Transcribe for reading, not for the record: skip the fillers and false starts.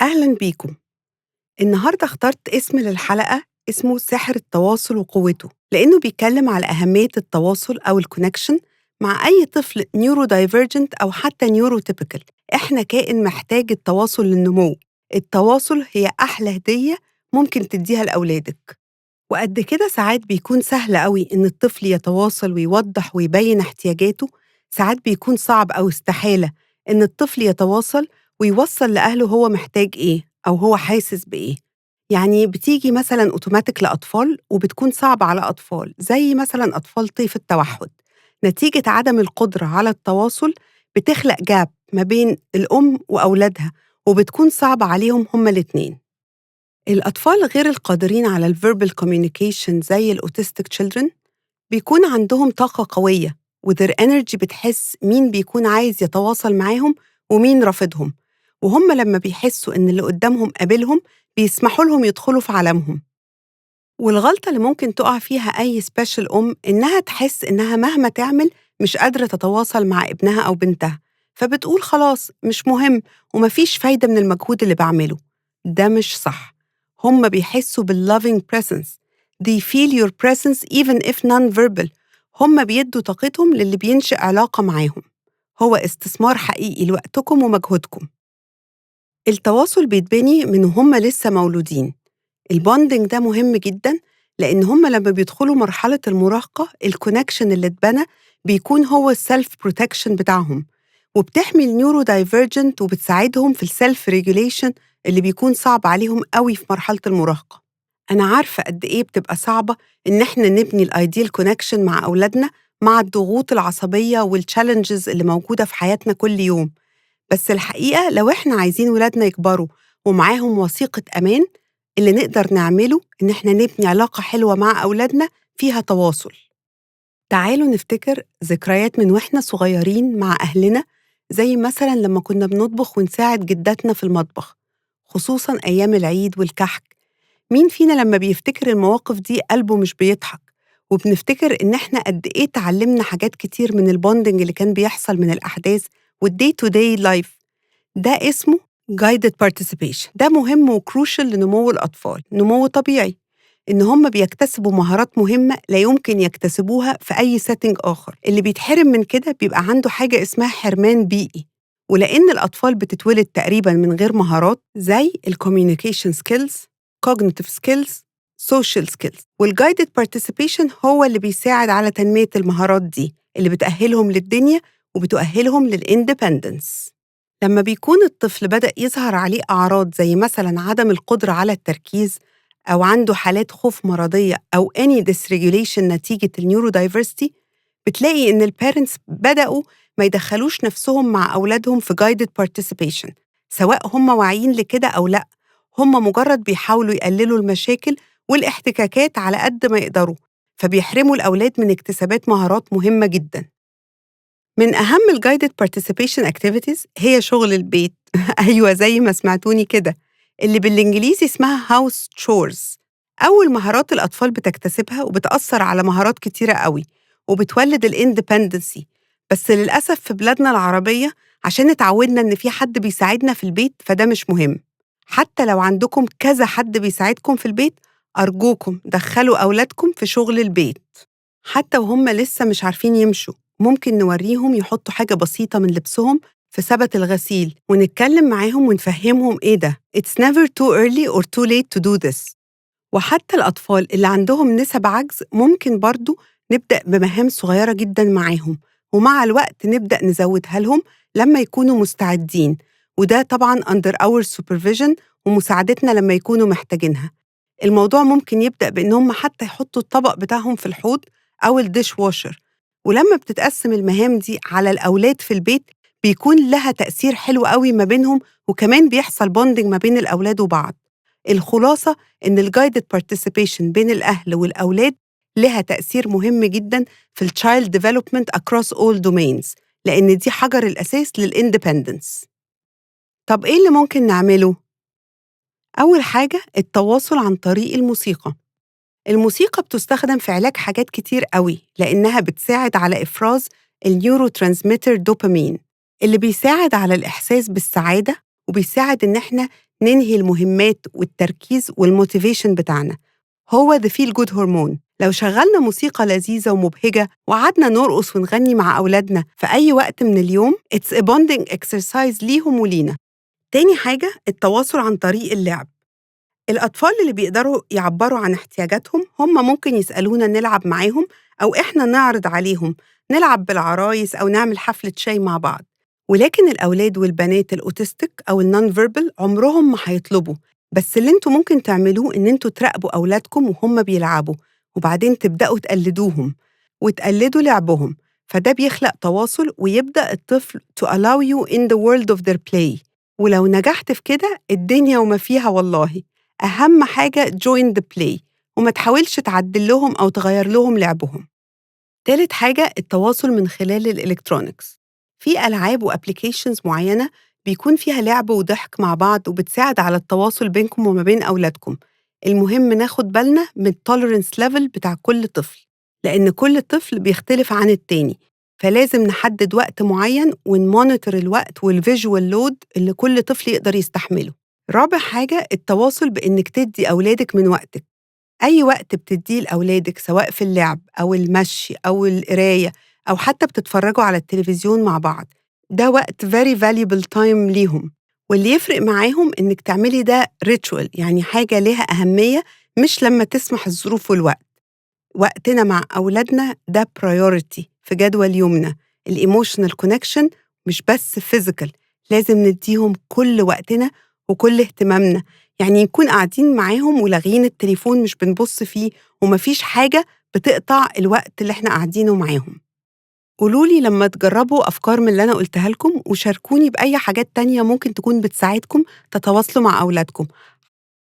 أهلا بيكم. النهاردة اخترت اسم للحلقة اسمه سحر التواصل وقوته، لأنه بيتكلم على أهمية التواصل أو ال connection مع أي طفل neurodivergent أو حتى neurotypical. إحنا كائن محتاج التواصل للنمو. التواصل هي أحلى هدية ممكن تديها لأولادك. وقد كده ساعات بيكون سهل قوي إن الطفل يتواصل ويوضح ويبين احتياجاته، ساعات بيكون صعب أو استحالة إن الطفل يتواصل ويوصل لأهله هو محتاج إيه أو هو حاسس بإيه. يعني بتيجي مثلاً أوتوماتيك لأطفال وبتكون صعبة على أطفال، زي مثلاً أطفال طيف التوحد. نتيجة عدم القدرة على التواصل بتخلق gap ما بين الأم وأولادها، وبتكون صعبة عليهم هما الاتنين. الأطفال غير القادرين على ال verbal communication زي ال autistic children بيكون عندهم طاقة قوية، و their energy بتحس مين بيكون عايز يتواصل معاهم ومين رافضهم، وهم لما بيحسوا إن اللي قدامهم قابلهم بيسمحوا لهم يدخلوا في عالمهم. والغلطة اللي ممكن تقع فيها أي special أم إنها تحس إنها مهما تعمل مش قادرة تتواصل مع ابنها أو بنتها، فبتقول خلاص مش مهم ومفيش فايدة من المجهود اللي بعمله. ده مش صح. هم بيحسوا بال loving presence. They feel your presence even if non-verbal. هم بيدوا طاقتهم للي بينشئ علاقة معاهم. هو استثمار حقيقي لوقتكم ومجهودكم. التواصل بيتبني من هم لسه مولودين. ال bonding ده مهم جداً، لأن هم لما بيدخلوا مرحلة المراهقة ال connection اللي اتبنى بيكون هو ال self protection بتاعهم، وبتحمي ال neurodivergent وبتساعدهم في ال self regulation اللي بيكون صعب عليهم قوي في مرحلة المراهقة. أنا عارفة قد إيه بتبقى صعبة إن إحنا نبني ال ideal connection مع أولادنا مع الضغوط العصبية وال challenges اللي موجودة في حياتنا كل يوم، بس الحقيقة لو إحنا عايزين ولادنا يكبروا ومعاهم وثيقة أمان، اللي نقدر نعمله إن إحنا نبني علاقة حلوة مع أولادنا فيها تواصل. تعالوا نفتكر ذكريات من وإحنا صغيرين مع أهلنا، زي مثلاً لما كنا بنطبخ ونساعد جداتنا في المطبخ، خصوصاً أيام العيد والكحك. مين فينا لما بيفتكر المواقف دي قلبه مش بيضحك؟ وبنفتكر إن إحنا قد إيه تعلمنا حاجات كتير من ال bonding اللي كان بيحصل من الأحداث وال day to day life. ده اسمه guided participation. ده مهم و crucial لنمو الأطفال، نمو طبيعي، إن هم بيكتسبوا مهارات مهمة لا يمكن يكتسبوها في أي setting آخر. اللي بيتحرم من كده بيبقى عنده حاجة اسمها حرمان بيئي. ولأن الأطفال بتتولد تقريباً من غير مهارات زي ال communication skills، cognitive skills، social skills، وال guided participation هو اللي بيساعد على تنمية المهارات دي اللي بتأهلهم للدنيا وبتؤهلهم لل independence. لما بيكون الطفل بدأ يظهر عليه أعراض زي مثلاً عدم القدرة على التركيز أو عنده حالات خوف مرضية أو any dysregulation نتيجة ال neurodiversity، بتلاقي إن ال parents بدأوا ما يدخلوش نفسهم مع أولادهم في guided participation، سواء هم واعيين لكده أو لأ. هم مجرد بيحاولوا يقللوا المشاكل والاحتكاكات على قد ما يقدروا، فبيحرموا الأولاد من اكتسابات مهارات مهمة جداً. من أهم ال guided participation activities هي شغل البيت. أيوة زي ما سمعتوني كده، اللي بالإنجليزي اسمها house chores. أول مهارات الأطفال بتكتسبها وبتأثر على مهارات كتيرة قوي وبتولد ال independency. بس للأسف في بلادنا العربية عشان اتعودنا إن في حد بيساعدنا في البيت فده مش مهم. حتى لو عندكم كذا حد بيساعدكم في البيت، أرجوكم دخلوا أولادكم في شغل البيت. حتى وهم لسه مش عارفين يمشوا، ممكن نوريهم يحطوا حاجة بسيطة من لبسهم في سبت الغسيل ونتكلم معاهم ونفهمهم إيه ده. It's never too early or too late to do this. وحتى الأطفال اللي عندهم نسب عجز ممكن برضو نبدأ بمهام صغيرة جدا معاهم، ومع الوقت نبدأ نزودها لهم لما يكونوا مستعدين، وده طبعا under our supervision ومساعدتنا لما يكونوا محتاجينها. الموضوع ممكن يبدأ بإنهم حتى يحطوا الطبق بتاعهم في الحوض أو ال dishwasher، ولما بتتقسم المهام دي على الأولاد في البيت بيكون لها تأثير حلو قوي ما بينهم، وكمان بيحصل bonding ما بين الأولاد وبعض. الخلاصة إن ال guided participation بين الأهل والأولاد لها تأثير مهم جداً في ال child development across all domains، لأن دي حجر الأساس لل independence. طب إيه اللي ممكن نعمله؟ أول حاجة التواصل عن طريق الموسيقى. الموسيقى بتستخدم في علاج حاجات كتير قوي، لأنها بتساعد على إفراز ال neurotransmitter dopamine اللي بيساعد على الإحساس بالسعادة، وبيساعد إن إحنا ننهي المهمات والتركيز وال motivation بتاعنا. هو the feel good hormone. لو شغلنا موسيقى لذيذة ومبهجة وقعدنا نرقص ونغني مع أولادنا في أي وقت من اليوم، it's a bonding exercise ليهم ولينا. تاني حاجة التواصل عن طريق اللعب. الأطفال اللي بيقدروا يعبروا عن احتياجاتهم هم ممكن يسألونا نلعب معاهم، أو إحنا نعرض عليهم نلعب بالعرايس أو نعمل حفلة شاي مع بعض. ولكن الأولاد والبنات ال autistic أو ال non-verbal عمرهم ما هيطلبوا، بس اللي انتوا ممكن تعملوه إن انتوا تراقبوا أولادكم وهم بيلعبوا، وبعدين تبدأوا تقلدوهم وتقلدوا لعبهم، فده بيخلق تواصل ويبدأ الطفل to allow you in the world of their play. ولو نجحت في كده الدنيا وما فيها والله. أهم حاجة join the play، وما تحاولش تعدل لهم أو تغير لهم لعبهم. تالت حاجة التواصل من خلال ال electronics. في ألعاب و applications معينة بيكون فيها لعب وضحك مع بعض وبتساعد على التواصل بينكم وما بين أولادكم. المهم ناخد بالنا من ال tolerance level بتاع كل طفل، لأن كل طفل بيختلف عن التاني، فلازم نحدد وقت معين ون monitor الوقت وال visual load اللي كل طفل يقدر يستحمله. رابع حاجة التواصل بإنك تدي أولادك من وقتك. أي وقت بتديه لأولادك سواء في اللعب أو المشي أو القراية أو حتى بتتفرجوا على التلفزيون مع بعض، ده وقت very valuable time ليهم. واللي يفرق معاهم إنك تعملي ده ritual، يعني حاجة لها أهمية، مش لما تسمح الظروف والوقت. وقتنا مع أولادنا ده priority في جدول يومنا. ال emotional connection مش بس physical، لازم نديهم كل وقتنا وكل اهتمامنا، يعني نكون قاعدين معاهم ولاغيين التليفون مش بنبص فيه، ومفيش حاجة بتقطع الوقت اللي احنا قاعدينه معاهم. قولولي لما تجربوا أفكار من اللي أنا قلتها لكم، وشاركوني بأي حاجات تانية ممكن تكون بتساعدكم تتواصلوا مع أولادكم.